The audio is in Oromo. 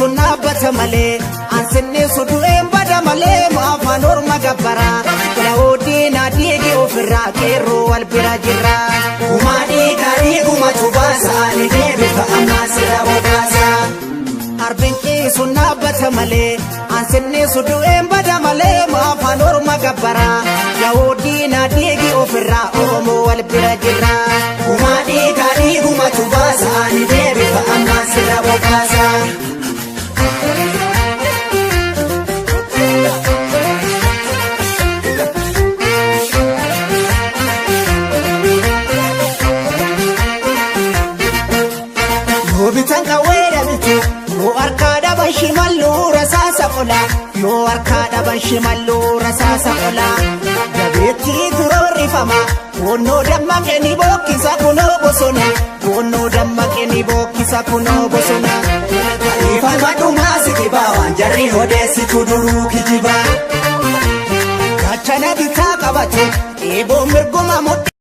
ciisuun dhaabbata malee ansinniisu du'een bada malee maafaan orma gabbara yaa'uuddiin adiigi ofirraa qeerroo wal bira jirra. Gumaa dhiigaa dhiigumatu baasa ni deebifa ammaa sirra bobaasa. Arbiin ciisuun dhaabbata malee ansinniisu du'een bada malee maafaan orma gabbara yaa'uuddiin adiigi ofirraa Oromoo wal bira jirra. Gumaa dhiigaa dhiigumatu baasa ni deebifa ammaa sirra bobaasa. Yoo bitan qawwee dhabitu yoo harkaa dhaban shimalluu rasaasa qola yoo harkaa dhaban shimalluu rasaasa qola jabeettii turoorrifama goonnoo dammaqee ni bookkisa kunoo bosona goonnoo dammaqee ni bookkisa kunoo bosona. Ifama dhumaa si dhibaa waan jarri odeessitu duruu kijibaa. Gaachana bitaa qabatu eeboo mirguma mudhi.